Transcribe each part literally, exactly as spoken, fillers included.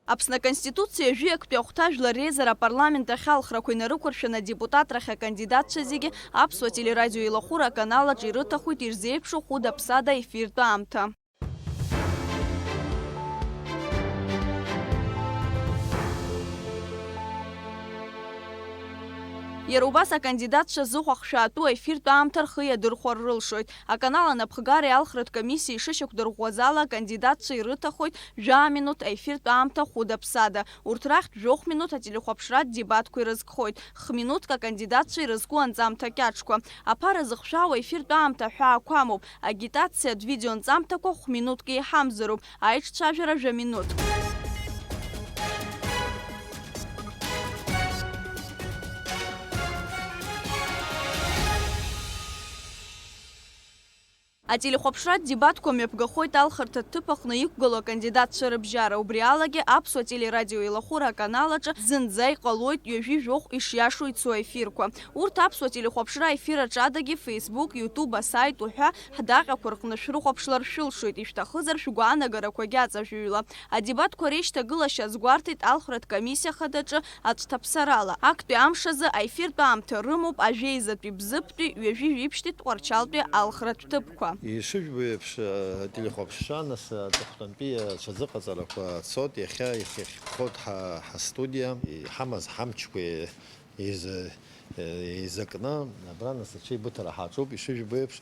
Аԥсны Аконституциа жәаҩа актәи ахәҭа жәлар реизара апарламент ахь алхрақәа инарықәыршәаны адепутатрахь акандидатцәа зегьы Аԥсуа телерадио илахәыра аканал аҿы ирыҭахоит ирзеиԥшу хәыда-ԥсада ефиртә аамҭа. Иара убас акандидатцәа зыхәахшәаатәу аефиртә аамҭа рхы иадырхәар рылшоит. Аканал анапхгареи алхратә комиссиеи ишышьақәдырӷәӷәаз ала, акандидатцәа ирыҭахоит жәаа минуҭ аефиртә аамҭа хәыда-ԥсада. Урҭ рахьтә жәохә минуҭ ателехәаԥшратә дебатқәа ирызкхоит, х-минуҭк акандидатцәа ирызку анҵамҭа кьаҿқәа. Аԥара зыхшәаау аефиртә аамҭа аҳәаақәа амоуп, агитациатә видеонҵамҭақәа хә-минуҭк еиҳамзароуп, аиҿцәажәара жәа-минуҭк. Ателехәаԥшратә дебатқәа мҩаԥгахоит алхырҭатә ҭыԥ аҟны иқәгылоу акандидатцәа рыбжьара. Убри алагьы Аԥсуа телерадио илахәыра аканал аҿы зынӡа иҟалоит ҩажәи жәохә ишиашоу ицо ефирқәа. Урҭ Аԥсуа телехәаԥшра ефир аҿы адагьы Facebook, YouTube асаит уҳәа ҳдаҟьақәа рҟны шәрыхәаԥшлар шәылшоит, ишәҭахызар шәгәаанагарақәагьы аҵажәыҩла. Адебатқәа реишьҭагылашьа азгәарҭеит алхратә комиссиа хадаҿы аҵәҭаԥсарала. Актәи амш азы аефиртә аамҭа рымоуп ажәеизатәи, бзыԥтәи, ҩажәи жәиԥшьтәи, тҟәарчалтәи алхратә ҭыԥқәа. Ишыжәбо еиԥш, ателехәаԥшра нас аҵыхәтәантәи аҽазыҟаҵарақәа цоит, иахьа ихьыхьхоит ҳа, ҳастудиа, иҳамаз ҳамчқәа еиза-, еизакны, абра нас аҽеибыҭара ҳаҿуп, ишыжәбо еиԥш,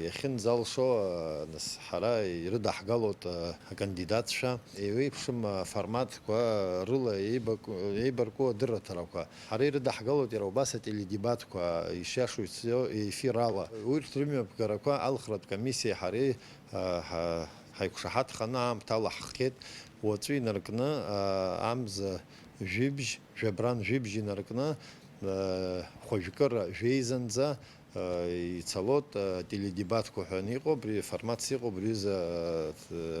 иахьынӡалшо, нас ҳара ирыдаҳгалоит акандидатцәа, еиуеиԥшым аформатқәа рыла еибак-, еибарку адырраҭарақәа. Ҳара ирыдаҳгалоит иара убас ателедебатқәа ишиашоу ицо ефир ала. Урҭ рымҩаԥгарақәа алхратә комиссиеи ҳареи, ҳа-, ҳаиқәшаҳаҭханы аамҭа алаҳххьеит. Уаҵәы инаркны, амза жәибжь, жәабран жәибжь инаркны, хәажәкыра жәеизанӡа, ицалоит, теледебатқәа ҳәа иҟоуп, абри форматс иҟоуп, абри аҩыза,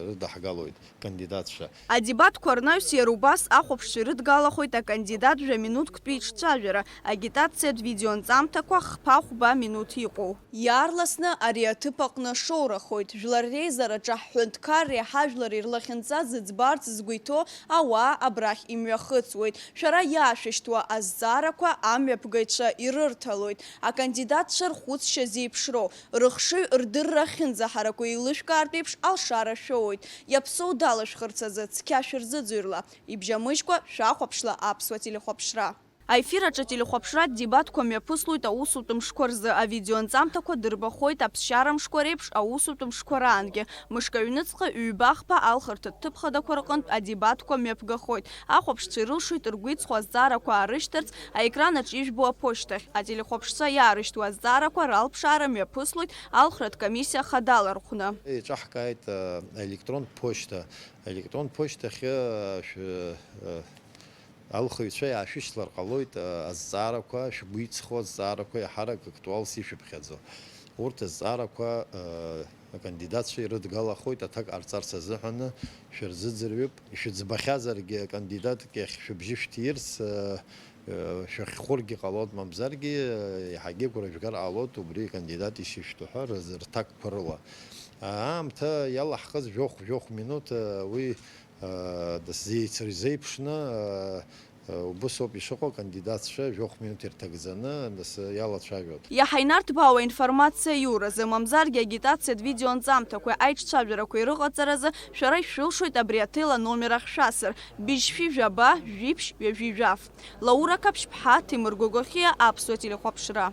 рыдаҳгалоит акандидатцәа. Адебатқәа рнаҩс иара убас ахәаԥшцәа ирыдгалахоит акандидат жәа-минуҭктәи иҿцәажәара, агитациатә видеонҵамҭақәа хԥа-хәба минуҭ иҟоу. Иаарласны ари аҭыԥ аҟны шоурахоит. Жәлар реизараҿы ҳҳәынҭқарреи ҳажәлари рлахьынҵа зыӡбарц згәы иҭоу ауаа абрахь имҩахыҵуеит. Шәара иаашәышьҭуа азҵаарақәа амҩаԥгаҩцәа ирырҭалоит. Акандидатцәа рхәыцшьа зеиԥшроу, рыхшыҩ рдырра ахьынӡаҳараку еилышәкаартә еиԥш алшара шәоуеит. Иаԥсоу далашәхырц азы цқьа шәырзыӡырҩла. Ибжьамыжькәа шәахәаԥшла Аԥсуа телехәаԥшра. Аефир аҿы ателехәаԥшратә дебатқәа мҩаԥыслоит аусутә мшқәа рзы, авидеонҵамҭақәа дырбахоит аԥсшьара мшқәа реиԥш аусутә мшқәа раангьы. Мышк аҩныҵҟа ҩба-хԥа алхырҭатә ҭыԥ хадақәа рҟынтә адебатқәа мҩаԥгахоит. Ахәаԥшцәа ирылшоит ргәы иҵхо азҵаарақәа аарышьҭырц аекран аҿы ижәбо аԥошьҭахь. Ателехәаԥшцәа иаарышьҭуа азҵаарақәа ралԥшаара мҩаԥыслоит алхратә комиссиа хадала рҟны. Еиҿаҳкааит, э, аелектронтә ԥошьҭа. Аелектронтә ԥошьҭахьы, э, шә-, э, Алхыҩцәа иаашәышьҭлар ҟалоит, а, азҵаарақәа, шәгәы иҵхо азҵаарақәа иаҳарак актуалс ишәыԥхьаӡо. Урҭ азҵаарақәа, а, акандидатцәа ирыдгалахоит аҭак ҟарҵарц азыҳәаны, шәырзыӡырҩып. Ишәыӡбахьазаргьы акандидатк иахь шәыбжьы шәҭирц, а, а, шәахьхәыргьы ҟалоит, мамзаргьы, а, еиҳагьы агәра жәгар ҟалоит убри акандидат ишишәҭаху ҳәа рыз-, рҭакқәа рыла. Аамҭа иалаҳхыз жәохә, жәохә минуҭ, а, уи Дасзеицырзеиԥшны, убыс ауп ишыҟоу, акандидатцәа жәохә минуҭ ирҭагӡаны, нас, иалацәажәоит. Иаҳа инарҭбаауа аинформациа аиуразы, мамзаргьы агитациатә видеонҵамҭақәеи аиҿцәажәарақәеи рыҟаҵаразы шәара ишәылшоит абри аҭел аномер ахь шәасыр, быжьшәи жәаба, жәиԥшь, ҩажәи жәаф. Лаура Қаԥшьԥҳа, Ҭемыр Гогохиа, Аԥсуа телехәаԥшра.